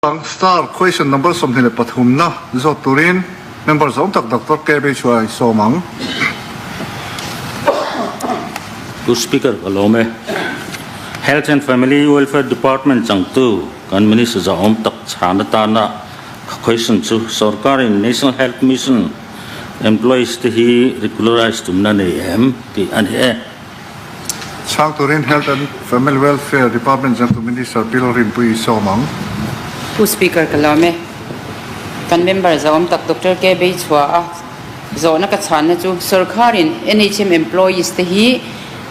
Ang star question number 23 na zawt turin member zawng tak Doctor KB Chuai sawm ang. Pu Speaker ka lawm e. Health and Family Welfare Department changtu kan Minister zahawm tak chhan atana ka question chu sorkarin National Health Mission employees te hi regularize tumna nei em tih a ni e. Chhang turin Health and Family Welfare Department changtu Minister Pi Lalrinpuii sawm ang. Pu Speaker ka lawm e. Kan member zahawm tak Doctor K Beichhua a zawhna ka chhanna chu sorkarin NHM employees te hi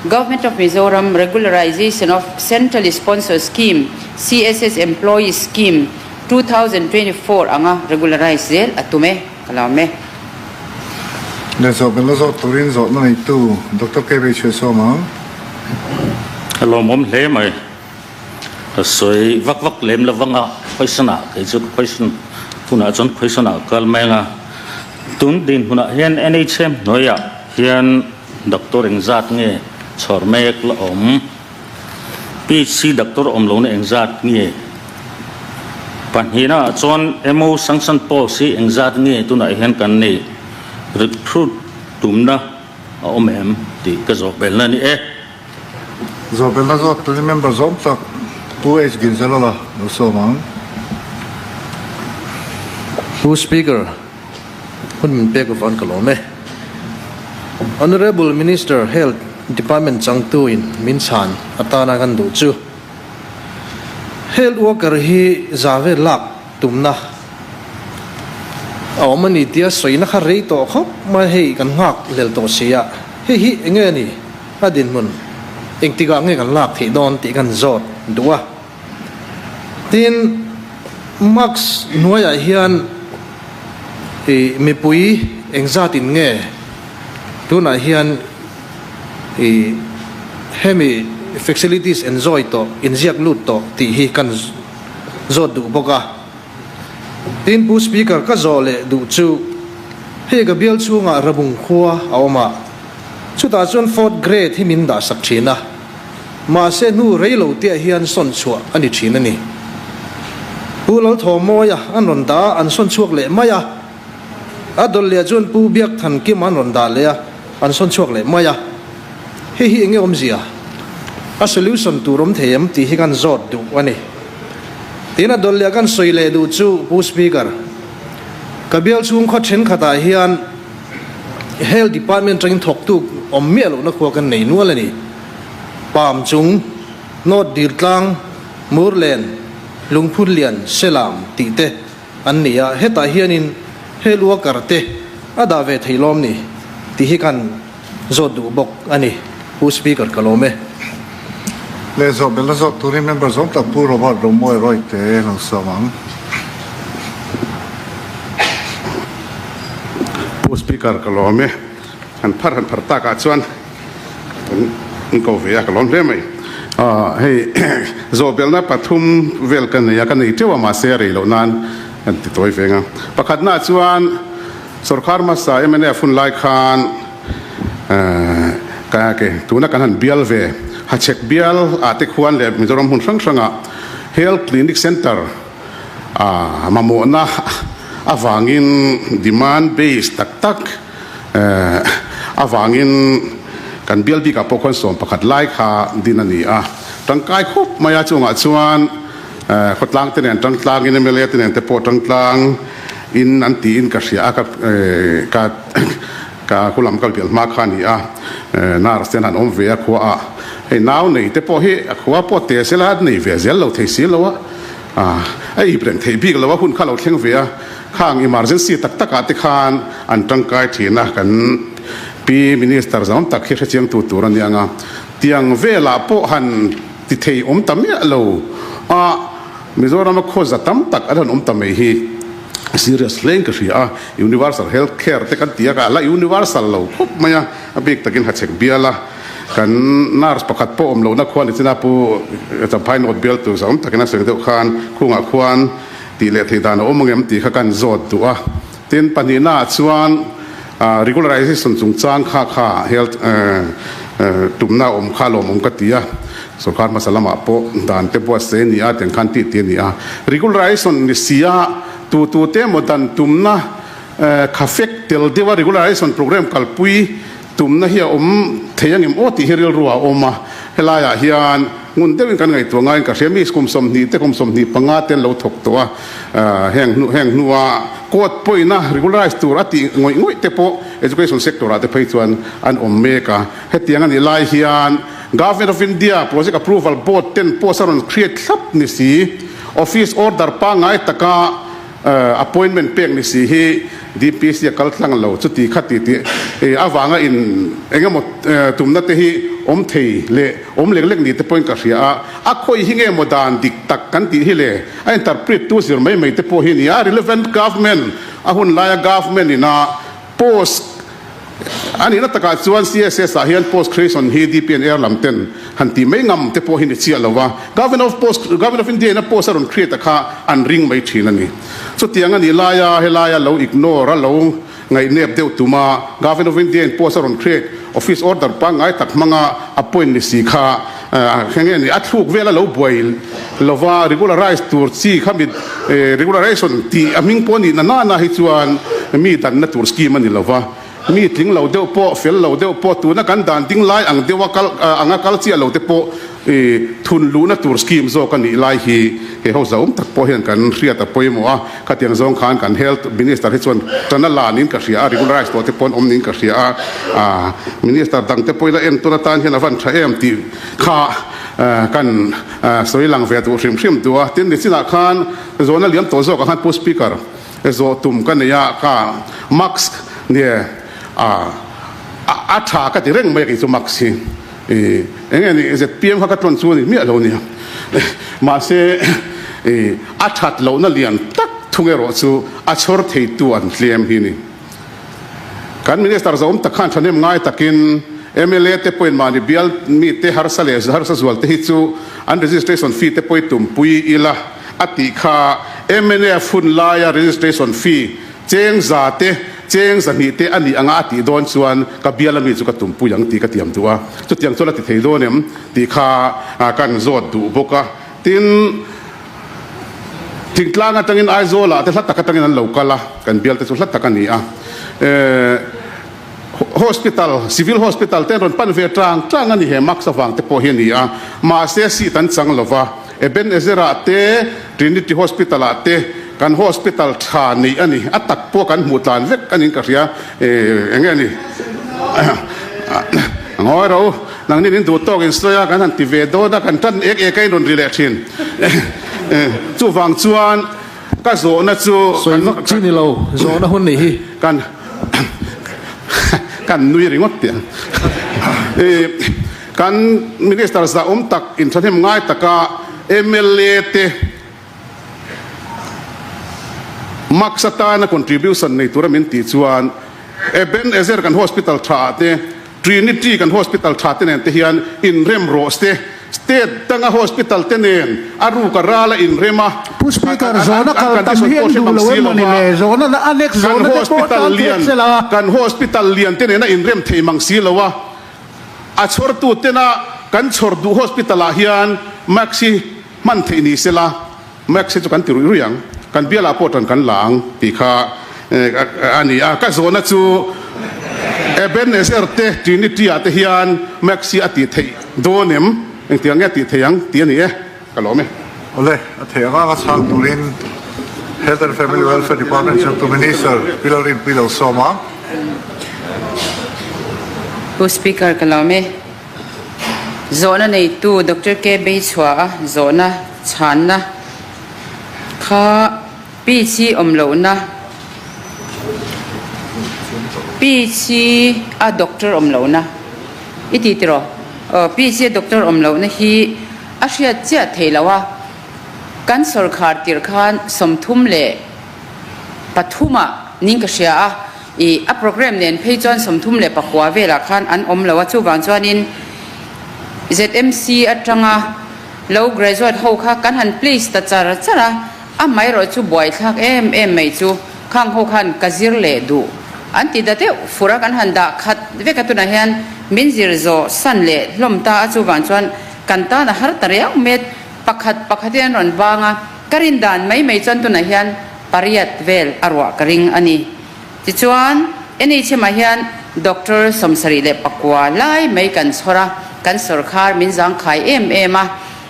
Government of Mizoram Regularization of Centrally Sponsored Scheme, CSS Employees Scheme, 2024 anga regularize zel a tum e. Ka lawm e. Le zawh belh la zawh turin zawhna neitu Doctor KB Chhuaisawm ang. Ka lawmawm hle mai. Ka sawi vak vak lem lo vang a, question ah kei chu question hunah chuan question ah kal mai ang a. Tun dinhmunah hian NHM hnuaiah hian doctor engzat nge chhawr mek la awm? PHC doctor awm lohna engzat nge? Pahnihnaah chuan MO sanction post hi engzat nge tunah hian kan nei? Recruit tumna a awm em tih ka zawh belna a ni e. Zawh belna zawk turin member zawm tak Pu H Ginzalala lo sawm ang. Pu Speaker, hun min pek avang ka lawm e. Honourable Minister Health Department changtu in min chhan atana kan duh chu Health worker hi za vel lak tumna a awm a ni tia sawina kha rei tawh khawp mai hei kan nghak lel tawh si a, hei hi enge a ni a dinhmun engtikah nge kan lak theih dawn tih kan zawt duh a. Tin, Max hnuaiah hian i mipui engzatin nge tunah hian i hemi facilities enjoy tawh, inziak lut tawh tih hi kan zawt duh bawk a. Tin, Pu Speaker, ka zawh leh duh chu hei ka bial chhungah Rabung khua a awm a, chutah chuan fourth grade hi min dahsak thin a. Mahse hnu rei lo te ah hian sawn chhuah a ni thin a ni. Pu Lalthawmawia an rawn dah a, an sawn chhuak leh mai a. A dawlh leh chuan Pu Biakthankima an rawn dah leh a, an sawn chhuak leh mai a. Hei hi enge awmzia? A solution tur awm thei em tih hi kan zawt duh a ni. Tin a dawlh leh kan sawi leh duh chu Pu Speaker, ka bial chhung khaw thenkhatah hian Health Department atangin thawktu awm miah lohna khua kan nei nual a ni. Palm chung, North Dirtlang, Murlen, Lungphunlian, Selam tih te an ni a, hetah hianin Health Worker te a dah ve thei lawm ni tih hi kan zawt duh bawk a ni. Pu Speaker ka lawm e. Leh zawh belh a zawt turin member zawng tak Pu Robert Romawi Rawite lo sawm ang. Pu Speaker ka lawm e. Han phar han phar takah chuan an ko ve a, ka lawm hle mai. Hei zawhbelna pathum vel ka nei a, ka nei teuh a mahse a rei loh nan kan ti tawi veng a. Pakhatnaah chuan sorkar hmasa mnf hun lai khan ka ke tuna kan han bial ve Hachhek bial ah te khuan leh Mizoram hmun hrang hrangah Health Clinic Centre a mamawhna avangin demand base tak tak avangin kan bial bikah pawh khuan 11 lai kha din a ni a. Tangkai khawp mai a, chungah chuan khawtlang te nen tangtlangin mla te nen te pawh tangtlang in an tiin ka hria a, ka ka ka hulam kal bial hma kha a ni a, nurse te an han awm ve a khua ah. Hei nau nei te pawh hi a khua pawh te sela a nei ve zel lo thei si lo a. A ip reng theih bik lo a, hun kha lo thleng ve a, khang emergency tak tak ah te khan an tangkai thin a, kan Pi Minister zawng tak hi hrechiang tu tur a nia nga, tiang velah pawh han ti thei awm ta miah lo a, Mizoram a khawza tam tak an han awm ta mai hi serious hle in ka hria a, Universal Health Care te kan ti a, a la universal lo khawp mai a, a bik takin hachhek bial a. Kan nurse pakhat pawh awm lohna khuan nichin a pu Champhai North bialtu zawm takin a sawi deuh khan khungah khuan tih leh theih dan a awm angem tih kha kan zawt duh a. Tin, pahnihnaah chuan regularization chungchang kha kha health tumna awm kha lawmawm ka ti a. Sorkar hmasa lamah pawh dan te buatsaih a ni a, tiang khan tih tih a ni a. Regularization ni si a, tu tu te emaw dan tumna kha fek tel deuha regularization program kalpui tumna hi a awm thei angem aw tih hi rilru a awm a. Helaiah hian ngun deuhin kan ngaihtuah ngaiin ka hria, mi kum 20 te kum 25 te an lo thawk tawh a, heng hnu heng hnua court pawina regularize tur a tih ngawih ngawih te pawh education sector ah te phei chuan an awm mek a. Hetiang a nih lai hian Government of India Project Approval Board ten post a rawn create thlap ni si, office order pangngai taka appointment pek ni si hi DPC a kal tlang lo. Chuti kha ti tih avanga in engemaw tumna te hi awm thei leh awm lek lek ni te pawhin ka hria a. A khawi hi nge maw dan dik tak kan tih hi le? A interpret tu zir mai mai te pawh hi a ni a. Relevant government a hun laia government ina post A nihna takah chuan CSS ah hian post creation hi DPNR lam ten han tih mai ngam te pawh hi ni chiah lo a, Government of Post, Government of India in a post a rawn create a kha an ring mai thin a ni. Chutiang a nih laia helaia lo ignore a lo ngaihnep deuh tum a, Government of India in post a rawn create, office order pangngai tak hmanga appoint ni si kha eng nge ni a thluk vel a lo buai lova regularize tur chi kha mi regularization tih a hming pawh a nih na nana hi chuan mi danna tur scheme a ni lova. Mi tling lo deuh pawh, fel lo deuh pawh, tuna kan dan ding lai ang deuha kal anga kal chiah lo te pawh thun luhna tur scheme zawk a nih lai hi he ho zaum tak pawh hian kan hriat a pawimawh a. Khatiang zawng khan kan Health Minister hi chuan tan a la niin ka hria a, regularize tawh te pawh an awm niin ka hria a. Minister dang te pawhin a entawn atan hian a van tha em tih kha kan sawi lang ve duh hrim hrim duh a. Tin, nichinah khan zawhna liam tawh zawkah khan Pu Speaker, Zawh tum ka nei a, ka mask nge a a tha ka ti reng mai a kei chu mask hi i eng nge ni zpm kha ka tlawn chu a ni miah lo nia mahse i a that lohna lian tak thung erawh chu a chhawr theitu an tlem hi ni. Kan minister zawm tak khan thahnem ngai takin mla te pawhin mahni bial mite harsa leh harsa zual te hi chu an registration fee te pawh i tumpui ila a tih kha mnf hun laia registration fee cheng za te cheng 200 te a nih anga a tih dawn chuan ka bial ami chu ka tumpui ang tih ka tiam duh a, chutiang chuan a ti thei dawn em tih kha kan zawt duh bawk a. Tin, thingtlang atangin Aizawlah te hla tak atangin an lo kal a, kan bial te chu hla tak a ni a. Hospital, Civil Hospital te an rawn pan ve tang tang a ni he mask avang te pawh hi a ni a, mahse seat an chang lo va. Ebenezer-ah te, Trinity Hospital-ah te kan hospital tha neih a ni, a tak pawh kan hmuh tlan vek a niin ka hria, eng nge ni? Ngawi ro, nangni min duh tawk in sawi a, kan han ti ve dawn a, kan tan ek ek a in rawn ri leh thin. Chuvang chuan ka zawhna chu Sawi vak chi ni lo, zawhna hun nih hi. Kan kan nui ringawt tih ang. Kan Minister zahawm tak inthahnem ngai taka mla te Max atana contribution nei tura min tih chuan Eben Ezer kan hospital tha ah te, Trinity kan hospital tha te nen te hian inrem rawh se. State danga hospital te nen a ruk a ral a inrem a, Pu Speaker, an zawhna kal tam condition hi pawh an hre duh mang lo si em lo mawni va. le? Zawhna a next Kan zawhna te pawh hospital tan lian thek se la. kan hospital lian te nen a inrem thei mang si lo a. A chhawrtu tena kan chhawr duh hospital ah hian mask hi hman theih ni sela, mask hi chu kan ti ruih ruih ang, kan bialah pawh tan kan la ang tih kha a ni a. Ka zawhna chu Ebenezer te Trinity ah te hian mask hi a tih theih dawn em? Engtiang nge a tih theih ang tih a ni e, ka lawm e. Awle, a theih anga ka chhang turin Health and Family Welfare Department chhungtu Minister Pi Lalrinpuii lo sawm a. Pu Speaker ka lawm e. Zawhna neitu Doctor K Beichhua a zawhna chhanna kha PC awm lohna PC a doctor awm lohna i ti tiraw? Aw PC a doctor awm lohna hi a hriat chiah thei lo a, kan sawrkhar tirh khan 33 ah ning ka hria a, ih a programme nen phei chuan 39 velah khan an awm lo a, chuvang chuanin ZMC atanga lo graduate ho kha kan han place ta char char a, amaherawh chu buaithlak em em mai chu khang ho khan ka zir leh duh an ti ta deuh fur a, kan han dah khat vek a, tunah hian min zir zawh san leh hlawm ta a, chuvang chuan. Kan tan a har ta riau met. Pakhat pakhatin an rawn vang a, ka rin dan mai mai chuan tunah hian pariat vel a ruah ka ring a ni. Tichuan, NHM-ah hian Doctor 74 lai mai kan chhawr a, kan sawrkhar min zangkhai em em a.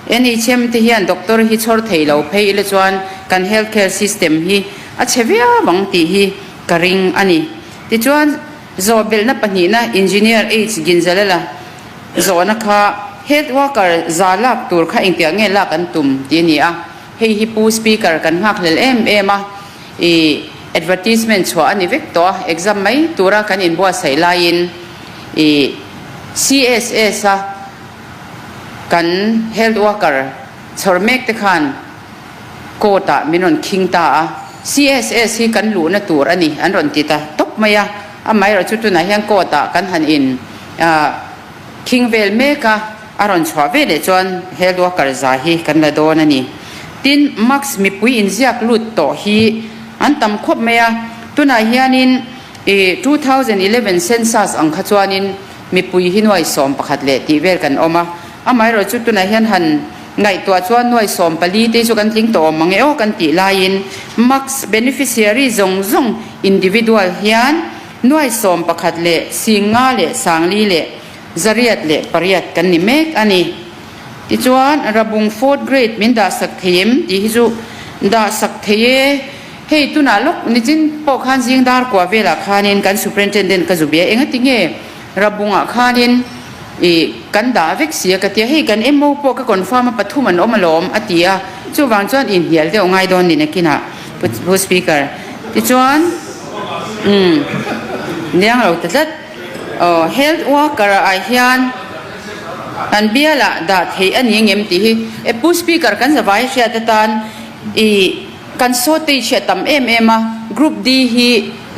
NHM te hian doctor hi chhawr thei lo phei ila chuan kan health care system hi a chhe viau ang tih hi ka ring a ni. Tichuan, zawhbelhna pahnihna Engineer H Ginzalala zawhna kha health worker za lak tur kha engtiah nge lak an tum tih a ni a. Hei hi Pu Speaker kan nghakhlel em em a, i advertisement chhuah a ni vek tawh a, exam mai tura kan inbuatsaih laiin i CSS a kan health worker chhawr mek te khan court ah min rawn khing ta a, CSS hi kan luhna tur a ni an rawn ti ta tawp mai a, amaherawh chu tunah hian court ah kan han in khing vel mek a, a rawn chhuah ve leh chuan health worker za hi kan la dawn a ni. Tin, mask mipui inziak lut tawh hi an tam khawp mai a, tunah hianin i 2011 census ang kha chuanin Mipui hi nuai 11 leh tih vel kan awm a, amaherawh chu tunah hian han ngaihtuah chuan nuai 14 te chu kan tling tawh awm ang e aw kan tih laiin Max beneficiary zawng zawng individual hian nuai 11 leh 50 leh 40 leh 108 kan ni mek a ni. Tichuan Rabung fourth grade min dahsak thei em tih hi chu dahsak thei e. Hei tunah lawk nichin pawh khan zing dar kua velah khanin kan superintendent ka zu bia engati nge Rabungah khanin ih kan dah vek si a ka tia hei kan MO pawh ka confirm a pathum an awm alawm a ti a chuvang chuan inhnial deuh ngai dawn ni nakinah Pu Speaker tichuan umm niang lo ta tlat aw health worker ah hian kan bialah dah theih a ni angem tih hi e Pu Speaker kan zavai hriat atan ih Kan shortage hi a tam em em a, Group D hi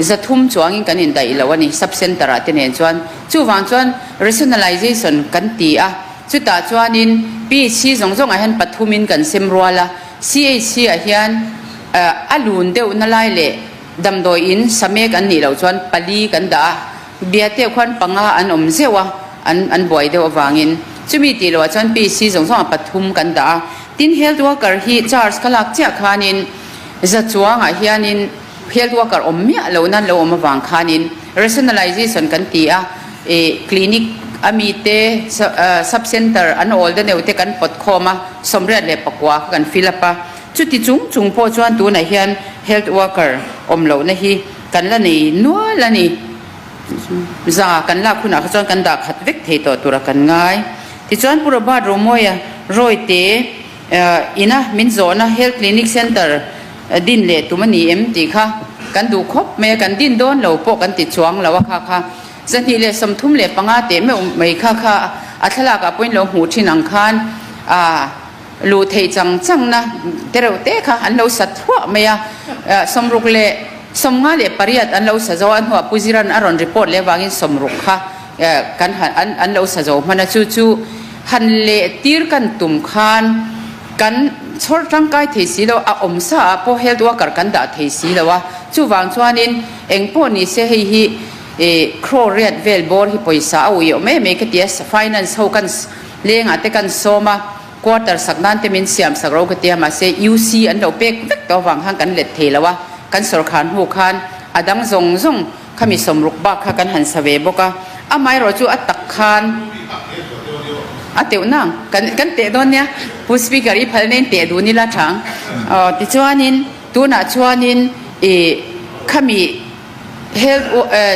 300 chuangin kan indaih lo a ni, Sub Centre ah te nen chuan. Chuvang chuan rationalization kan ti a, chutah chuanin PHC zawng zawngah hian pathumin kan sem rual a, CHC ah hian a lun deuhna lai leh damdawi in samek an nih loh chuan pali kan dah a, Biate khuan panga an awm zeuh a, an an buai deuh avangin. Chumi tih loh ah chuan PC zawng zawng ah pathum kan dah a. Tin health worker hi charge ka lak chiah khanin za chuangah hianin health worker awm miah lo nan lo awm avang khanin rationalization kan ti a, ih clinic a mi te sub center an awl da neuh te kan pawt khawm a, 89 kha kan fill up a. Chuti chung chung pawh chuan tunah hian health worker awm lohna hi Kan la nei nual a ni. Za kan lak hunah kha chuan kan dah khat vek thei tawh tura kan ngai. Tichuan Pu Robert Romawia Rawite ina min zawhna Health Clinic Centre din leh tum a ni em tih kha kan duh khawp mai a, kan din dawn lo pawh kan ti chuang lo a kha kha. 235 teh meuh mai kha kha a thlalakah pawhin lo hmuh thin ang khan a. Luh theih chang changna te reuh te kha an lo sa thluah mai a, 68 an lo sa zo a, hnuah Pu Ziran a rawn report leh avangin 60 kha kan han an an lo sa zo hman a, chu chu han leh tir kan tum khan kan chhawr tangkai thei si lo, a awm sa ah pawh health worker kan dah thei si lo a, chuvang chuanin eng pawh ni se hei hi crore riat vel bawr hi pawisa a ui awm em em ka ti a, finance ho kan lengah te kan sawm a. Quarter sak nan te min siam sak ro ka tia mahse UC an lo pek vek tawh avang khan kan let thei lo a, kan sawrkhar hnu khan a dang zawng zawng khami 60 bak kha kan han sa ve bawk a, amaherawh chu a tak khan a teuh nang kan kan teh dawn nia Pu Speaker i phal nen teh dun ila tha ang aw tichuanin tunah chuanin ih khami Health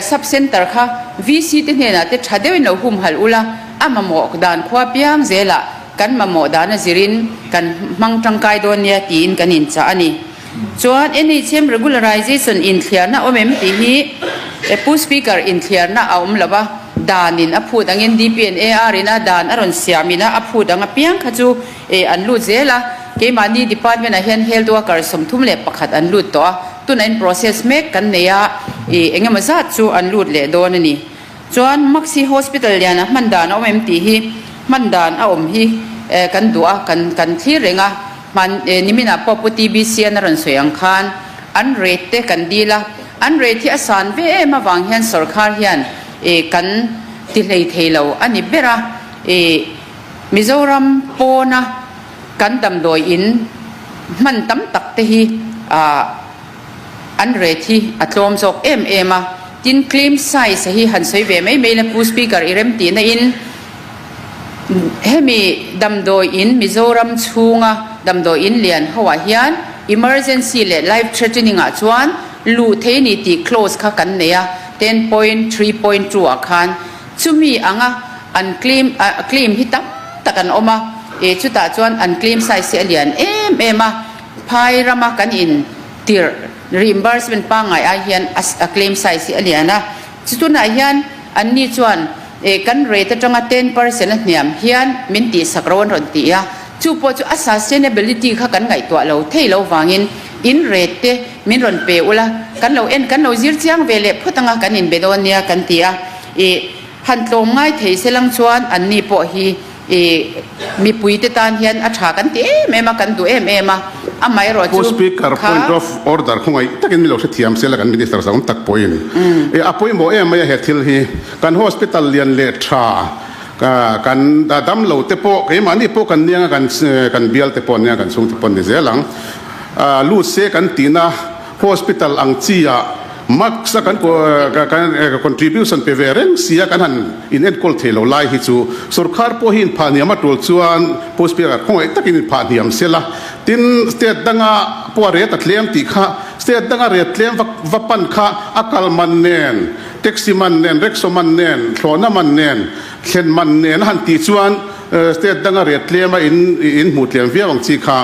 Sub Centre kha VC te hnenah te tha deuhin lo humhalh ula, a mamawh dan khua piang zelah kan mamawh dan a zirin kan hmang tangkai dawn nia tiin kan inchah a ni. Chuan NHM Regularization inthliarna awm em tih hi Pu Speaker inthliarna a awm lo a, danin a phut angin DPNAR in a dan a rawn siamin a a phut ang apiang kha chu an lut zel a, keimahni department ah hian Health Worker 31 an lut tawh a. Tunah in process mek kan nei a, ih eng emaw zat chu an lut leh dawn a ni. Chuan Maxi Hospital lianah hman dan a awm em tih hi hman dan a awm hi kan duh a, kan kan thlir reng a, hman niminah pawh Pu TBC an a rawn sawi ang khan an rate te kan dil a, an rate hi a san ve em avang hian sawrkhar hian ih kan ti hlei thei lo a ni ber a, ih. Mizoram pawna kan damdawi in hman tam tak te hi an rate hi a tlawm zawk em em a. Tin, claim size hi han sawi ve mai mai la Pu Speaker i rem tihna in hemi damdawi in Mizoram chhunga damdawi in lian ho ah hian emergency leh life threatening ah chuan luh thei a ni tih clause kha kan nei a, 10.3.2 ah khan. Chumi anga an claim claim hi tam tak an awm a, e chutah chuan an claim size hi a lian em em a, phai rama kan in tirh reimbursement pangngai ai hian a claim size hi a lian a, chu tunah hian anni chuan e kan rate atanga 10% a hniam hian min tihsak ro an rawn ti a, chu pawh chu a sustainability kha kan ngaihtuah lo thei lo vangin in rate te min rawn pe ula kan lo en kan lo zir chiang ve leh phawt anga kan inbe dawn nia kan ti a. I han tlawm ngai thei se lang chuan anni pawh hi i mipui te tan hian a tha kan ti em em a, kan duh em em a, amaherawh Pu chu Speaker, kha. point of order khawngaih takin mi lo hrethiam se la kan Minister zawng tak pawhin i a pawimawh em mai a he thil hi kan hospital lian leh tha kan dam lo te pawh keimahni pawh kan niang a kan kan bial te pawh nia kan chhung te pawh ni zel ang lut se kan tihna hospital ang chi ah Max a kan contribution pe ve reng sia kan han in enkawl thei lo lai hi chu sorkar pawh hi inphah hniam a tul chuan Pu Speaker khawngaih takin inphah hniam se la. Tin, state danga pawh a ret a tlem tih kha state danga ret tlem va va pan kha a kal man nen, taxi man nen, rickshaw man nen, thlawhna man nen, thlen man nen a han tih chuan State danga riat tlem a in in hmuh tlem viau ang chi kha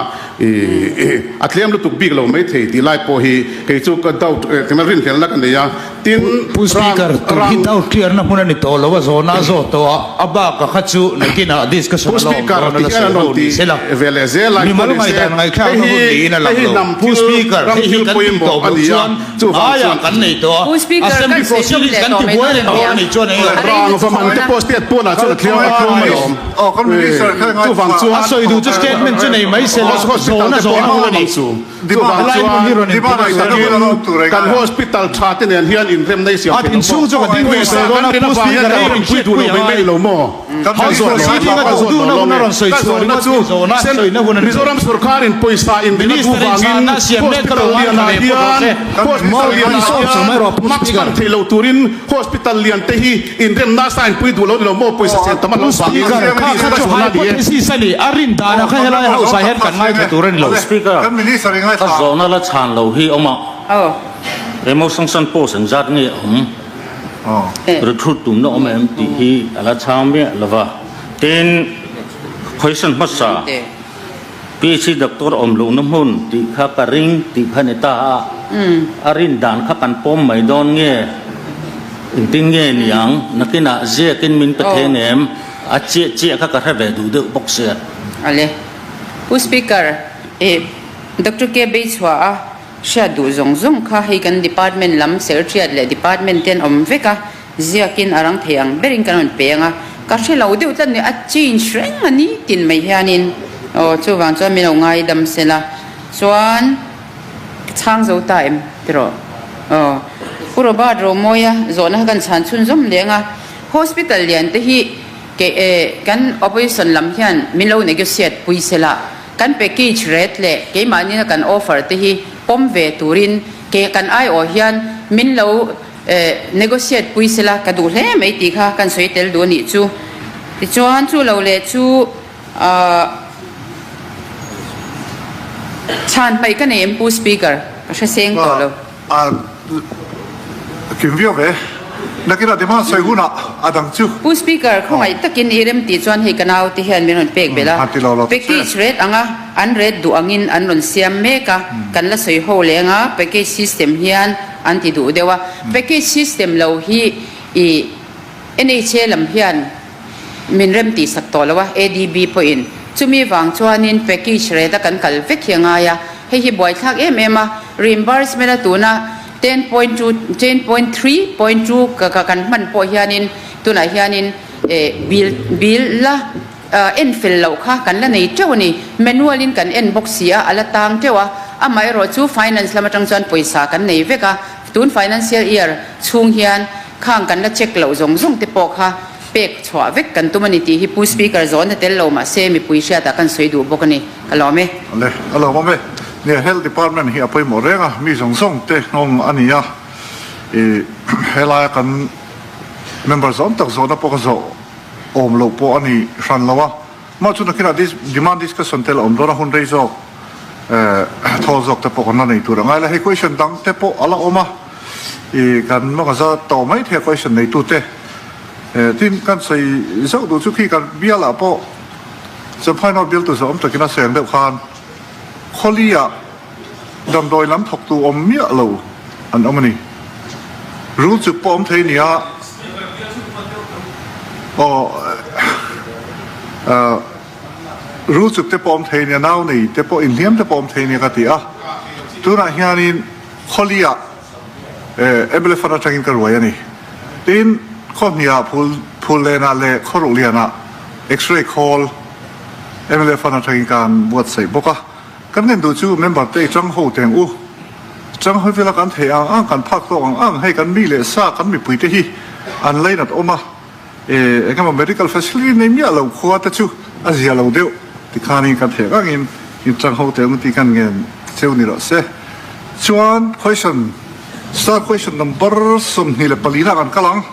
a tlem lutuk bik lo mai thei tih lai pawh hi kei chu ka doubt tina rinhlelna ka nei a. Tin, Pu Speaker, rang tun hi rang doubt clear na hmun a ni tawh lo a, zawhna a zawh tawh a, a bak a kha chu nakinah discussion Pu a la awm Speaker dawn a ti la hian sawi an ho rawn ni ti se la. ve leh zel a, Mimal engpawh ni se, ngaihdan ngaihthlak hei na hun hi niin a lang hei hi lo. hnam Pu thil, Speaker, ram hei hi thil kan tih pawimawh tawh a loh ni a, chuan chuvang aia chuan kan nei tawh a, Pu Speaker, kan Assembly sawi tum proceedings leh kan tawh ti mai buai dawn reng dawn a nih chuan eng a rei Rang lutuk va man te tawh pawh state pawnah chuan a thleng a thleng a lawm. Aw kan minister kha ngai Chuvang chuan A sawi duh chu statement chu nei mai se la, hospital zawhna te pawh zawhna a hun a awm ni. ang chu. Chuvang Helai hmun hi chuan rawn Demand input kan hospital tha te nen hian inremna i siam A thei lo inchhung maw? chu ka ding ve Pawisa tawh dawn kan a, rin Pu avang hian Speaker kan hei rawn inpui hriat duh lo pui mai mai angai. lo maw? Ka House zawt lo proceeding a ka duh zawt lo duhna lawm hun a e. rawn sawi Ka chhuah zawhna ringawt chu hi zawhna sawina hun a ni lo. Mizoram sorkarin pawisa inrin a duh Minister in vangin chhanna siam mek ka lo hospital ngaithla lianah ve phawt rawh hian se. hospital lianah hian mask hman theih lo turin hospital lian te hi inremna sign pui duh lo ni lo maw pawisa chen tam a Pu lo vangin Speaker, kha tih kha ka chu zawhna a ni e. hypothesis a ni, a rin danah kha helai house ah hian kan ngaithla tur a ni lo. Speaker, ka zawhna la chhan lo hi awm a, Emotion post engzat nge awm? Recruit tumna awm em tih hi a la chhang miah lo va. Tin, question hmasa, PHC doctor awm lohna hmun tih kha ka ring tih kha ni ta a, a rin dan kha kan pawm mai dawn nge? Engtin nge niang? Nakinah ziakin min pe thei ngem? A chiah chiah kha ka hre ve duh deuh bawk sia. Ale. Pu Speaker, i Doctor K. Beichhuah a Hriat duh zawng zawng kha hei kan department lam secretariat leh department te an awm vek a, ziakin a rang thei ang berin kan rawn pe ang a, ka hre lo deuh tlat ni, a change reng a ni tin mai hianin aw chuvang chuan min lo ngaidam sela chuan ka chhang zo ta em tiraw aw Pu Robert Romawia zawhna kha kan chhan chhunzawm leng a, hospital lian te hi ke kan opposition lam hian min lo negotiate pui sela. Kan package rate leh keimahni na kan offer te hi pawm ve turin ke kan aiawh hian min lo negotiate pui sela ka duh hle mai tih kha kan sawi tel duh a nih chu. Tichuan chu lo leh chu chhan hmaih ka nei em Pu Speaker? Ka hre seng tawh lo. A kim viau ve. Nakinah demand sawi hunah a dang chu. Pu Speaker, khawngaih takin i rem tih chuan hei ka naute hian min rawn pek belh a. Package rate anga an rate duh angin an rawn siam mek a, kan la sawi ho leng a, package system hian an ti duh deuh a. Package system lo hi i NHA lam hian min rem tih sak tawh lo a, ADB pawhin. Chumi vang chuanin package rate a kan kal vek hi a ngai a, hei hi buaithlak em em a, reimbursement a tuna 10.2, 10.3.2 ka ka kan hman pawh hianin tunah hianin eh bill bill la en fel loh kha kan la nei teuh a ni. Manual in kan en bawk si a, a la tang teuh a, amaherawh chu finance lam atang chuan pawisa kan nei vek a, tun financial year chhung hian khang kan la check loh zawng zawng te pawh kha. pek chhuah vek kan tum a ni tih hi Pu Speaker zawhna tel lo mahse mipui hriatah kan sawi duh bawk a ni. Ka lawm e. Le, a lawmawm e. Nia, Health Department hi a pawimawh reng a, mi zawng zawng te nghawng a ni a. I helaia kan member zawng tak zawhna pawh ka zawh awm loh pawh a ni hran lo a. Mah chu nakinah demand discussion te la awm dawn a, hun rei zawk thawl zawk te pawh kan la nei tur a ngai la. Hei question dang te pawh a la awm a, i kan mawngza tawh mai thei a question neitu te. Tin, kan sawi zauh duh chu khi kan bialah pawh Champhai North bialtu zawh awm takin a seng deuh khan Khawliah damdawi lam thawktu awm miah lo an awm a ni. Rul chuk pawh awm thei nia. Aw, rul chuk te pawh awm thei nia, nau nei te pawh inhliam te pawh awm thei nia ka ti a. Tunah hianin Khawliah MLA fund atangin ka ruai a ni. Tin, Khawhniah Phul Phullenah leh Khawruhlianah X-ray khawl MLA fund atangin kan buatsaih bawk a. Kan ngen duh chu member te i chang ho teng u. Chang hawi vela kan theih ang ang, kan phak tawk ang ang, hei kan mi leh sa, kan mipui te hi an lainat awm a, e engemaw medical facility nei miah lo khua te chu a zia lo deuh tikhanin kan theih ang angin in chang ho teng u tih kan ngen cheu ni rawh se. Chuan question, star question number 24 na kan kal ang.